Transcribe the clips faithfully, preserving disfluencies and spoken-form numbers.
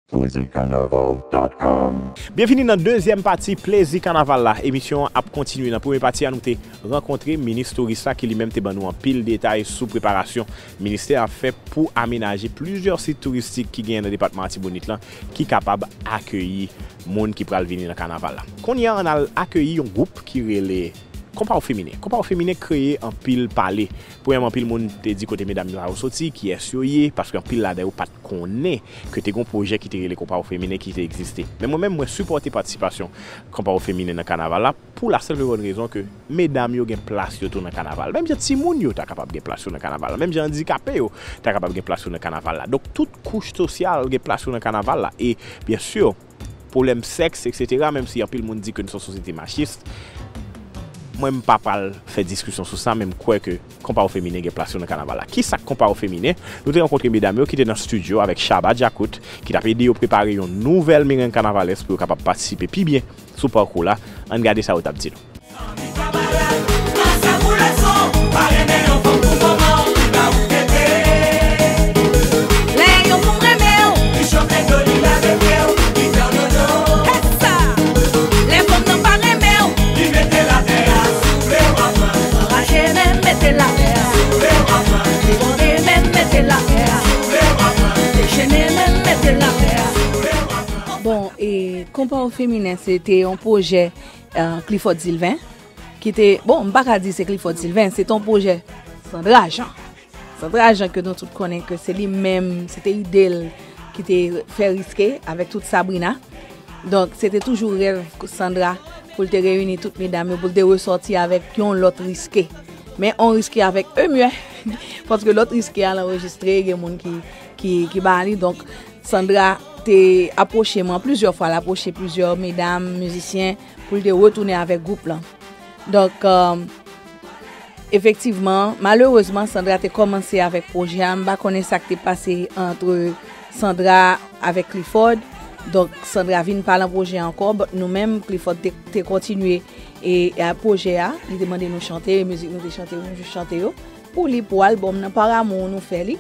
Plezi Kanaval dot com. Byenvini nan dezyèm pati Plezi Kanaval la. Emisyon an ap kontinye. Nan premye pati a, nou te rankontre minis touris la, ki li menm te ban nou anpil detay sou preparasyon ministè a fè pou amenaje plizyè sit touristik ki genyen nan depatman Latibonit lan, ki kapab akeyi moun ki pral vini nan kanaval la. Kounye a, ann al akeyi yon gwoup ki rele Konpa w Feminen. Konpa w Feminen kreye anpil pale. Premyèman, anpil moun te di kote medam sa yo soti, kiyès yo ye, paske anpil ladan yo pa t konnen ke te gen yon pwojè ki te rele Konpa w Feminen ki te egziste. Men mwen menm, mwen sipòte patisipasyon Konpa w Feminen nan kanaval la, pou la senp e bòn rezon ke medam yo gen plas yo tou nan kanaval. Menm jan timoun yo ta kapab gen plas yo nan kanaval la. Menm jan andikape yo ta kapab gen plas yo nan kanaval la. Donk, tout kouch sosyal gen plas yo nan kanaval la. E, byen si, pwoblèm sèks, etsetera, menm si anpil moun di ke nou se yon sosyete machis, mwen, m pa pral fè diskisyon sou sa, men m kwè ke Konpa w Feminen gen plas yo nan kanaval la. Kisa k Konpa w Feminen? Nou te rankontre medam yo ki te nan estidyo avèk Shabba Djakout, ki t ap ede yo prepare yon nouvèl mereng kanavalès pou yo kapab patisipe pi byen sou pakou la. Ann gade sa yo t ap di nou. Lè yon fanm renmen w, li chante doli avèk kè w, li fè w dodo. Kè sa! Lè fanm nan pa renmen w, li mete l atè a, si w vle w ap pran. Rache men mete l atè a, si w vle w ap pran. Debòde men mete l atè a, si w vle w ap pran. Dechene men mete l atè a, si w vle w ap pran. Bon, e Konpa w Feminen, se te yon pwojè, eh, Clifford Sylvain, ki te, bon, m pa ka di se Clifford Sylvain, se te yon pwojè Sandra Jean. Sandra Jean ke nou tout konnen ke se li menm, se te ide l ki te fè Riske avèk tout Sabrina. Donk, se te toujou rèv Sandra pou l te reyini tout medam yo, pou l te resòti avèk yon lòt Riske. Men yon Riske avèk Emuè, paske lòt Riske a l anrejistre, gen moun ki, ki, ki ba li. Donk, Sandra te apwoche mwen plizyè fwa, l apwoche plizyè medam, mizisyen, pou l te retounen avèk gwoup lan. Donk, euh, efektivman, malerezman, Sandra te kòmanse avèk pwojè a. M pa konnen sa k te pase ant Sandra avèk Clifford. Donk, Sandra vin pa lan pwojè a ankò, but nou menm, Clifford te, te kontinye e, e pwojè a. Li te mande nou chante, mizik nou te chante, nou jis chante yo. Pou li, pou albòm nan, par amour, nou fè li.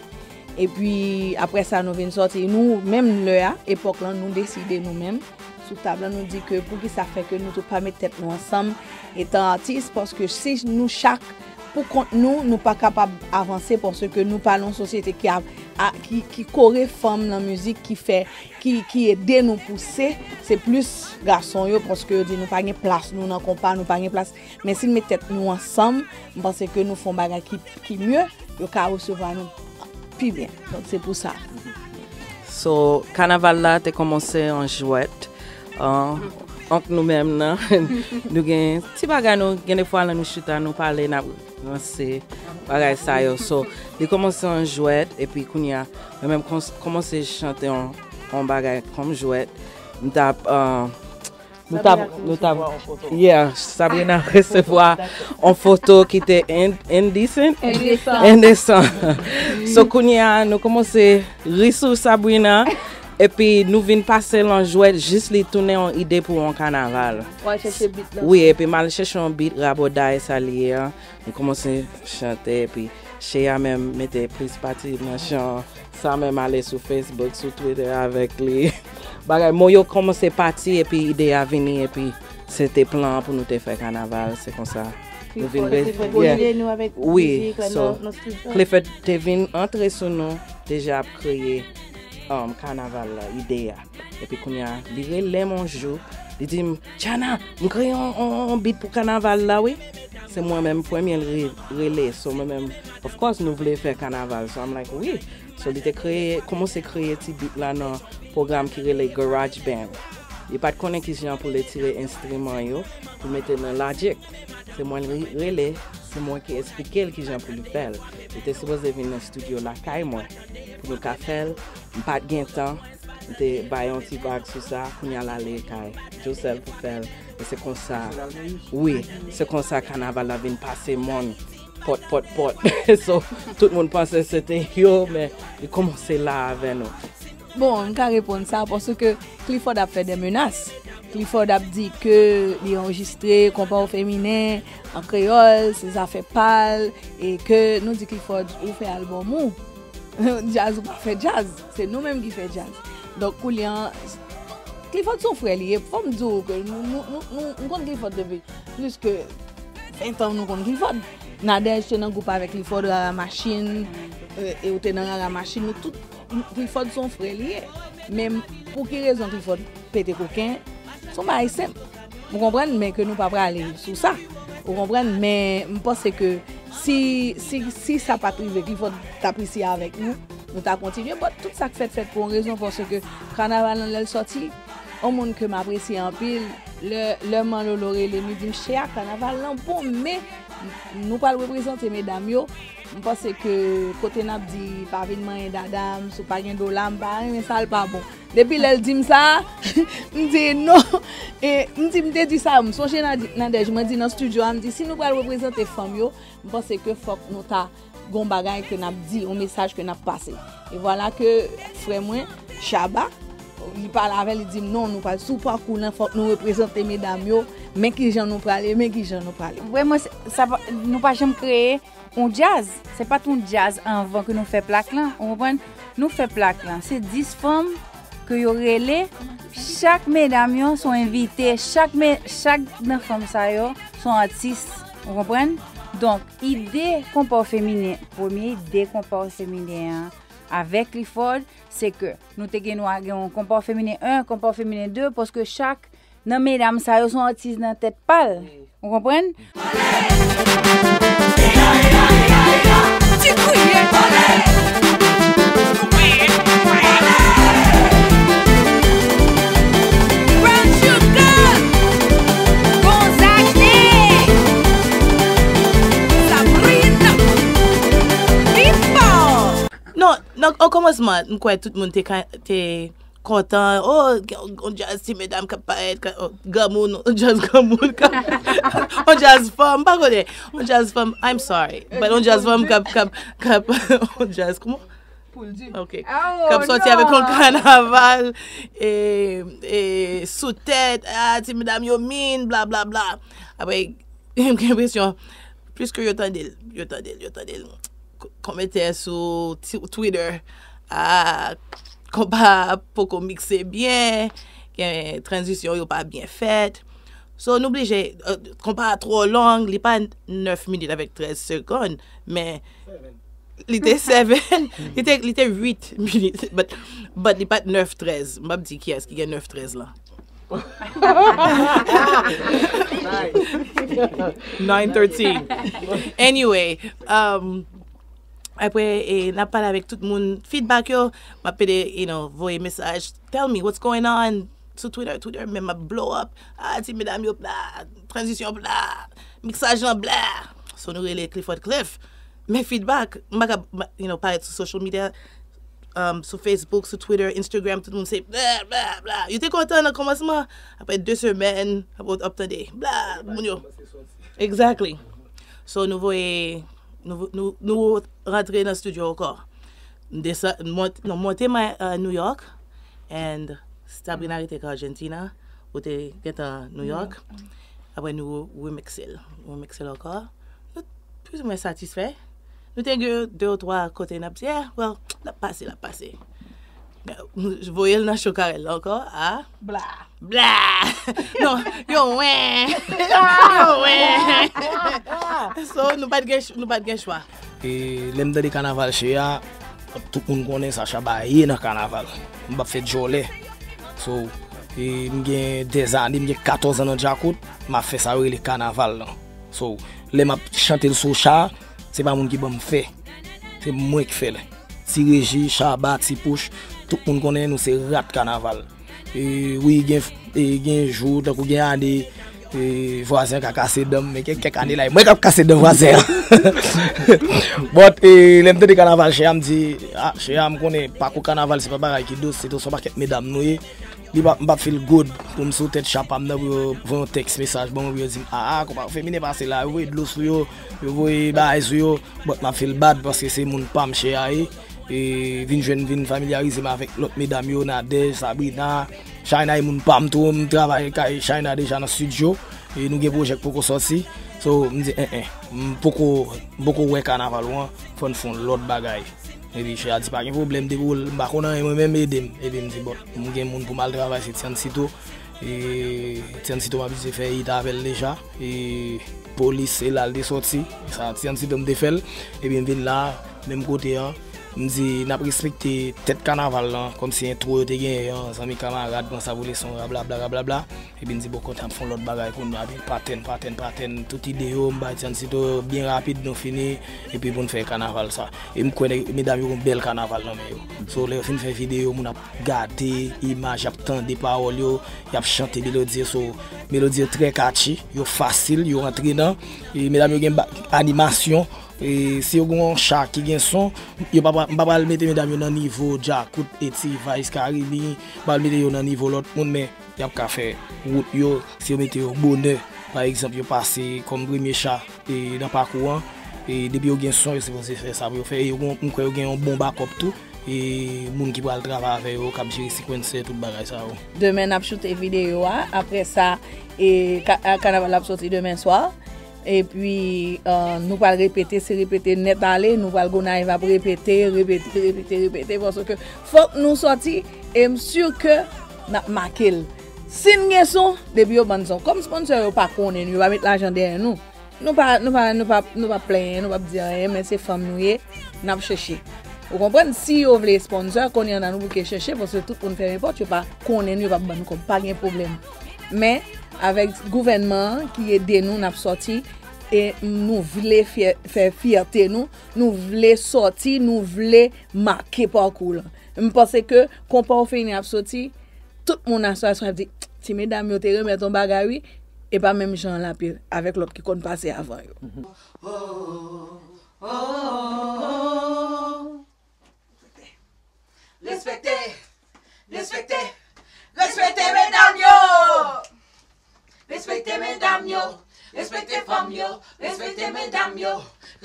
Epi, apre sa, nou vin sòti. Nou, menm lè a, epòk lan, nou deside nou menm. Sou tab la, nou di ke poukisa fè ke nou tou pa met tèt nou ansanm, etan atis, paske si nou chak pou kont nou, nou pa kapab avanse, paske nou pa nan yon sosyete ki a, a, ki, ki kore fanm nan mizik, ki fè, ki, ki ede nou pouse. Se plis gason yo, paske yo di nou pa gen plas nou nan konpa, nou pa gen plas. Men si n met tèt nou ansanm, m panse ke nou fè yon bagay ki, ki mye, yo ka resevwa nou pi byen. Donk, se pou sa. So, kanaval la te kòmanse an jwèt. An, ant nou menm nan, nou gen ti bagay nou, gen defwa lè nou chita, nou pale, n ap ranse, bagay sa yo. So, li kòmanse an jwèt, epi kounye a, mwen menm kòm-, kòmanse chante yon, yon bagay kòm jwèt. M t ap, euh, nou t ap, nou t ap, yeah, Sabrina resevwa yon foto ki te in-, indecent? Endesan. Endesan. So, kounye a, nou kòmanse ri sou Sabrina, epi nou vin pase l an jwèt, jis li tounen yon ide pou yon kanaval. W al chèche beat lan. Wi, epi m al chèche yon beat, rabòday, sa li ye a. Nou kòmanse chante, epi Shea menm mete plis pati nan chan, sa menm ale sou Facebook, sou Twitter avèk li. Bagay, mo yo kòmanse pati, epi ide a vini, epi se te plan an pou nou te fè kanaval, se konsa. Nou vin Clifford te vin ede nou avèk mizik la nan, nan estidyo. Clifford te vin antre sou nou, deja ap kreye, um, kanaval la, ide a. Epi kounye a, li rele m yon jou, li di m, "Jana, m kreye yon, yon, yon beat pou kanaval la, wi." Se mwen menm premye l re-, rele, so mwen menm, of course, nou vle fè kanaval, so I'm like, "Wi." So li te kreye, kòmanse kreye ti beat la nan pwogram ki rele GarageBand. Li pa t konnen kijan pou l retire enstriman yo, pou mete nan Logic. Se mwen l re-, rele, se mwen ki eksplike l kijan pou li fè l. Li te sipoze vin nan estidyo lakay mwen, pou nou ka fè l. M pa t gen tan, m te bay yon ti vag sou sa, kounye a l ale kay Josel pou fè l. E se konsa, wi, se konsa kanaval la vin pase moun, pòt, pòt, pòt. So, tout moun panse se te yo, men li kòmanse la avè nou. Bon, m ka reponn sa, paske Clifford ap fè de menas. Clifford ap di ke li anrejistre Konpa w Feminen an kreyòl, se zafè pa l, e ke nou di, "Clifford, ou fè albòm ou. Djaz ou pa fè djaz. Se nou menm ki fè djaz." Donk, koulye a, Clifford se yon frè li ye. Fò m di w ke nou, nou, nou, nou, m konn Clifford depi plis ke ven tan nou konn Clifford. Nadège te nan gwoup avèk Clifford, Rara Machin, e, e ou te nan Rara Machin, nou tout, Clifford se yon frè li ye. Men pou ki rezon Clifford pete koken? Se yon bagay senp. Ou konprann, men ke nou pa prale sou sa. Ou konprann, men m panse ke si, si, si sa pa t rive, Clifford t ap isi avèk nou, nou ta kontinye. But tout sa k fèt, fèt pou yon rezon, paske kanaval lan, lè l sòti, yon moun ke m apresye anpil, lè, lè Manlolo rele m, li di m, "Chè a, kanaval lan bon, men nou pral reprezante medam yo." M panse ke kote n ap di, "Pa vin manyen dada m, si w pa gen dola, m pa renmen sa, l pa bon." Depi lè l di m sa, m di non. E m di, m te di sa, m sonje Nadi-, Nadège, mwen di nan estidyo a, m di, "Si nou pral reprezante fanm yo, m panse ke fòk nou ta gon bagay ke n ap di, yon mesaj ke n ap pase." E vwala ke frè mwen, Shabba, li pale avè l, li di m, "Non, nou pral sou pakou lan, fòk nou reprezante medam yo, men kijan nou prale, men kijan nou prale." Vrèman, se- sa pa- nou pa janm kreye yon djaz. Se pa t yon djaz anvan ke nou fè plak lan, ou konprann? Nou fè plak lan. Se dis fanm ke yo rele. Chak medam yo se yon envite. Chak, me- chak nan fanm sa yo se yon atis. Ou konprann? Donk, ide konpa feminen, premye ide konpa feminen an, avèk Clifford, se ke nou te gen dwa gen yon konpa feminen en, konpa feminen de, paske chak nan medam sa yo se yon atis nan tèt pa l. Ou konprann? Ti kouye. Brown Sugar. Gonzague. Sabrina. Before. Non, nan okòmansman, m kwè tout moun te ka, te kontan. Oh, gen yon djaz ti medam k ap parèt, ka- oh, granmoun, yon djaz granmoun, ka- yon djaz fanm, m pa konnen, yon djaz fanm, I'm sorry, but yon djaz fanm k ap, k ap, k ap, yon djaz, kòman? Pou l di. Ok. Oh, k ap sòti avèk yon non. Kanaval, e, e, sou tèt, ah, ti medam yo min, bla, bla, bla. Apre, m gen enpresyon, plis ke yo tande l, yo tande l, yo tande l. K- kòmantè sou ti- Twitter, ah, konpa poko mikse byen, gen tranzisyon yo pa byen fèt. So, nou blije, eh, konpa a twò long, li pa nèf minit avèk trèz segonn, men li te seven, li te, li te uit minit, but, but li pa t nèf trèz. M p ap di kiyès ki gen nèf trèz lan. Nine thirteen. Anyway, um, apre, e, n ap pale avèk tout moun, feedback yo, m ap pede, you know, voye mesaj, "Tell me what's going on," sou Twitter, Twitter menm ap blow up, ah, ti medam yo, bla, tranzisyon, bla, miksaj lan, bla. So nou rele Clifford Cliff. Men feedback, m pa ka, you know, parèt sou social media, um, sou Facebook, sou Twitter, Instagram, tout moun se bla, bla, bla. Yo te kontan nan kòmansman. Apre de semèn, apre w ap tande bla, moun yo. Exactly. So, nou voye, nou, nou, nou rantre nan studio ankò. M desann, m mont- nou monte ma- uh, New York, and Sabrina rete k Argentina, ou te gentan New York. Apre nou remikse l. Remikse l ankò. Nou plizoumwen satisfè. Nou te gen de ou twa kote n ap di, "Yeah, well, l ap pase, l ap pase." Voye l nan chokarèl la ankò, a? Bla. Bla! Non, yo wen! Yo wen! So, nou pa t gen, nou pa t gen chwa. E lè m tande kanaval Che a, tout moun konnen sa Shabba ye nan kanaval. M p ap fè djòlè. So, e m gen dèzane, m gen katòz an nan djakout, m ap fè sa yo rele kanaval lan. So, lè m ap chante l sou cha, se pa moun ki ban m fè. Se mwen k fè l. Ti Reji, Shabba, Ti Pouch, tout moun konnen nou se rat kanaval. E, wi, gen, e, gen jou, tankou gen ane, e, vwazen ka kase dan m, men gen kèk ane la, e mwen k ap kase dan vwazen an. But, e, lè m tande kanaval Che a, m di, a, Che a, m konnen pakou kanaval se pa bagay ki dous, se tou se yon pakèt medam nou ye. Li pa, m p ap feel good pou m sou tèt cha pa m nan pou yo voye yon tèks mesaj ban mwen pou yo di m, a, a, konpa feminen pase la, yo voye dlo sou yo, yo voye bagay sou yo, but m ap feel bad paske se moun pa m Che a ye. E vin jwenn, vin familyarize m avèk lòt medam yo, Nadège, Sabrina, China e moun pa m tou, m travay kay China deja nan studio, e nou gen pwojè k poko sòti. So, m di, en, en, m poko, m poko wè kanaval ou an, fò n fè yon lòt bagay. Epi chè a di, pa gen pwoblèm, depi w, m pa konn anyen, mwen menm ede m. Epi m di, bon, m gen moun pou m al travay, se Tiancito. E Tiancito m abize fè it avè l deja. E polis, se la l te sòti. Sa, Tiancito m te fè l. Epi m vin la, menm kote an. M di, n ap respekte tèt kanaval lan, kòmsi entwo yo te genyen an, zanmi kamarad, pran sa pou leson, rablabla, rablabla. Epi n di, bon, kontan ap fè yon lòt bagay kounye a, epi patèn, patèn, patèn, tout ide yo, m bay Tiancito byen rapid, nou fini, epi pou n fè kanaval sa. E m kwè nèg, medam yo gon bèl kanaval nan men yo. So, lè yo fin fè videyo, moun ap gade imaj, ap tande pawòl yo, y ap chante melodi yo. So, melodi yo trè catchy, yo fasil, yo antre nan. E medam yo gen ba-, animasyon. E si yo gen yon cha ki gen son, yo pa, pa, m pa pral mete medam yo nan nivo Djakout, Eti, Vice, Carimi, m pa pral mete yo nan nivo lòt moun, men y ap ka fè wout yo, si yo mete yo bonè, pa egzanp, yo pase kòm premye cha, e, nan pakou an, e, depi yo gen son, yo sipoze fè sa pou yo fè, e yo gon, m kwè yo gen yon bon bakòp tou, e, moun ki pral travay avè yo, k ap jere sikwennsè, tout bagay sa yo. Demen, n ap choute videyo a, apre sa, e, ka-, a, kanaval la ap soti demen swa. Epi, eh, nou pral repete, se repete nèt ale, nou pral Gonayiv ap repete, repete, repete, repete, paske fòk nou sòti, e m si ke n ap make l. Si n gen son, depi yo ban n son. Kòm sponsor yo pa konnen nou, yo pa met lajan dèyè nou, nou pa, nou pa, nou pa, nou pa plenyen, nou p ap di anyen, men se fanm nou ye, n ap chèche. Ou konprann? Si yo vle sponsor, kounye a n a nou bouke chèche, paske tout moun fèmen pòt, yo pa konnen nou, yo p ap ban n kòb, pa gen pwoblèm. Men, avèk gouvènman an ki ede nou, n ap sòti, e nou vle fyè-, fè fyète nou, nou vle sòti, nou vle make pakou lan. M panse ke konpa ofeinen ap soti, tout moun aswè aswè ap di, ti medam yo te remèt yon bagay wi, e pa menm jan l ap ye avèk lòt ki konn pase avan yo. Respekte, respekte, respekte medam yo! Respekte medam yo, respekte fanm yo, respekte medam yo,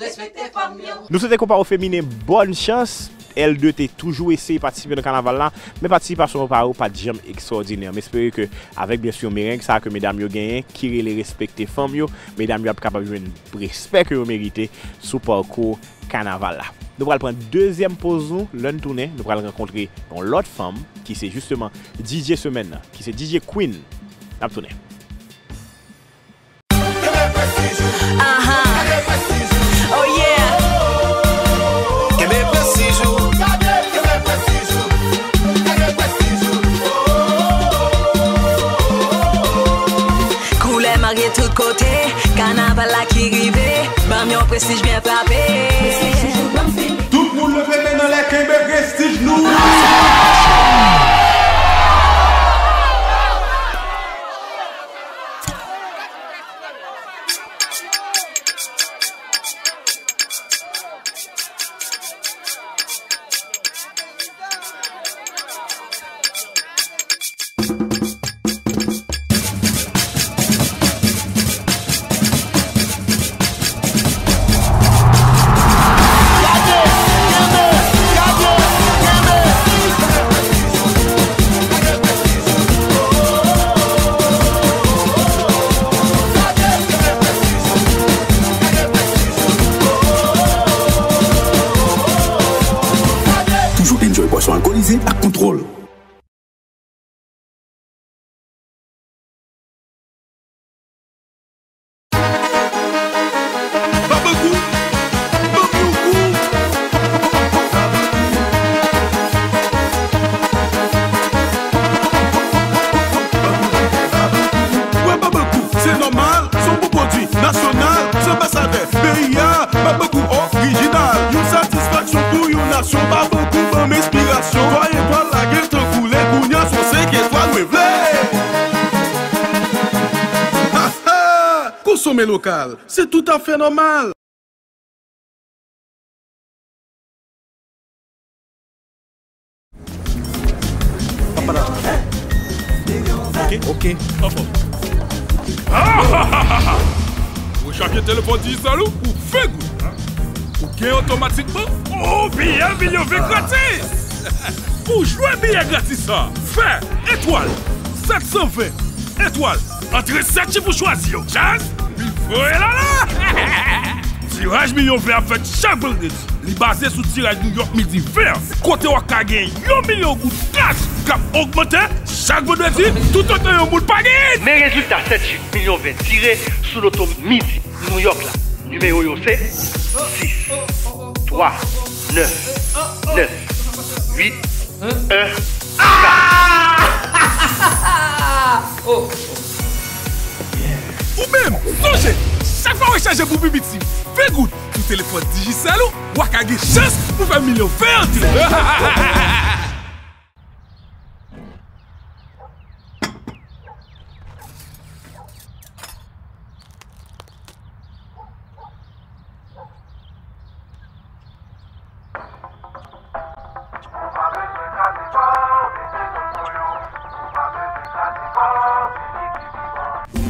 respekte fanm yo. Nou swete konpa ofeminen bòn chans. L de te toujou eseye patisipe nan kanaval la, men patisipasyon pa yo pa t janm ekstwòdinè. M espere ke avèk, byen si, mereng sa ke medam yo genyen, ki rele respekte fanm yo, medam yo ap kapab jwenn respè ke yo merite sou pakou kanaval la. Nou pral pran dezyèm poz nou, lè n tounen, nou pral rankontre yon lòt fanm ki se jisteman D J semèn nan, ki se D J Queen. N ap tounen. Aha. Oh yeah. Kenbe prestij ou. Kenbe prestij ou. Kenbe prestij ou. Koulè marye tout kote, kanaval la ki rive, ban m yon prestij byen frape. Tout moun leve men n anlè, kenbe prestij nou. Toujou enjoy bwason alkolize ak kontwòl. Babangou, Babangou. Wè Babangou, se nòmal, se yon bon pwodui nasyonal, se anbasadè peyi a, Babangou orijinal, yon satisfaksyon pou yon nasyon, Babangou ban m enspirasyon, twa etwal la gentan koule, kounye a se yon senk etwal mwen vle. Ha, ha! Konsome lokal, se toutafè nòmal. Ok, ok. Rechaje telefòn dijital ou pou ven goud. Ou gen otomatikman yon biyè milyon ven gratis. Pou jwe biyè gratis sa, fè etwal sèt san ven etwal. Antre sèt chif ou chwazi yo. Djaz, Voye la la! Tiraj milyon ven ap fèt chak vandredi. Li baze sou tiraj New York Midi ven an, kote w ap ka gen yon milyon goud kach k ap ogmante chak vandredi, toutotan yon moun pa genyen. Men rezilta sèt chif milyon ven tire sou loto Midi New York la. Nimewo yo se sis, twa, nèf, nèf, uit, en, kat. Ou menm, sonje, chak fwa w rechaje pou pi piti ven goud sou telefòn Digicel ou, w a ka gen chans pou fè milyon ven antre.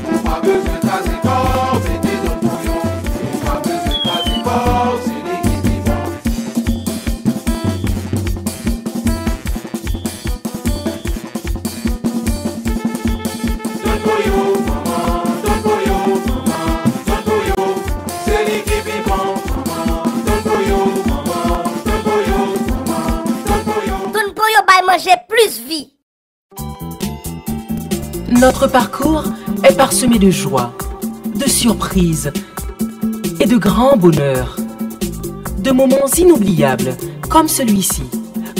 Ou pa bezwen kraze kò w, mete dòt bouyon. Ou pa bezwen kraze kò w, se li ki pi bon. Dòt bouyon, manman, dòt bouyon, manman, dòt bouyon, se li ki pi bon, manman, dòt bouyon, manman, dòt bouyon, manman, dòt bouyon. Donn pou yo bay manje plis vi. Notre parcours est parsemé de joie, de surprises et de grands bonheurs. De moments inoubliables, comme celui-ci,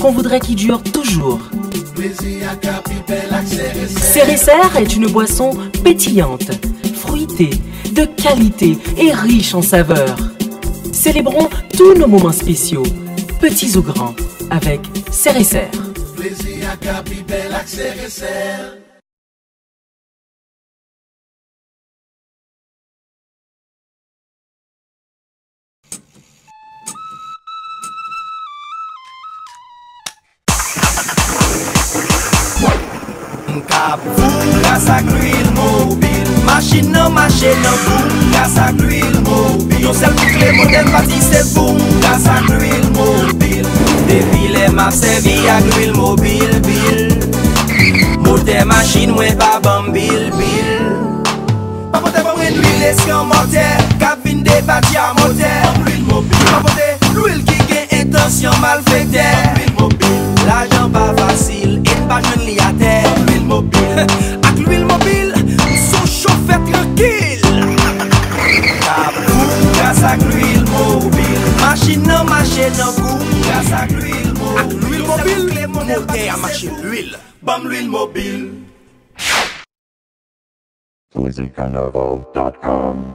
qu'on voudrait qu'il dure toujours. Cérécer est une boisson pétillante, fruitée, de qualité et riche en saveurs. Célébrons tous nos moments spéciaux, petits ou grands, avec Cérécer. Plezi a ka pi bèl ak Cérécer. M ka ap voum gras ak lwil mobil. Machin nan mache nan voum gras ak lwil mobil. Yon sèl boucle motè m pati se voum gras ak lwil mobil. Depi lè m ap sèvi ak lwil mobil, bil. Motè machin mwen pa ban m bil, bil. Pa pote ban mwen lwil eskanmòtè k ap vin depatya motè. Ban m lwil mobil. Pa pote lwil ki gen entansyon malfektè. Ban m lwil mobil. Lajan pa fasil e n pa jwenn li atè. Ban m lwil mobil. Ak lwil mobil, m se yon chofè trankil. K ap voum gras ak lwil mobil. Machin nan mache nan voum gras ak lwil mobil. Ak lwil mobil, motè a mache lwil. Ban m lwil mobil. Easy Carnival dot com.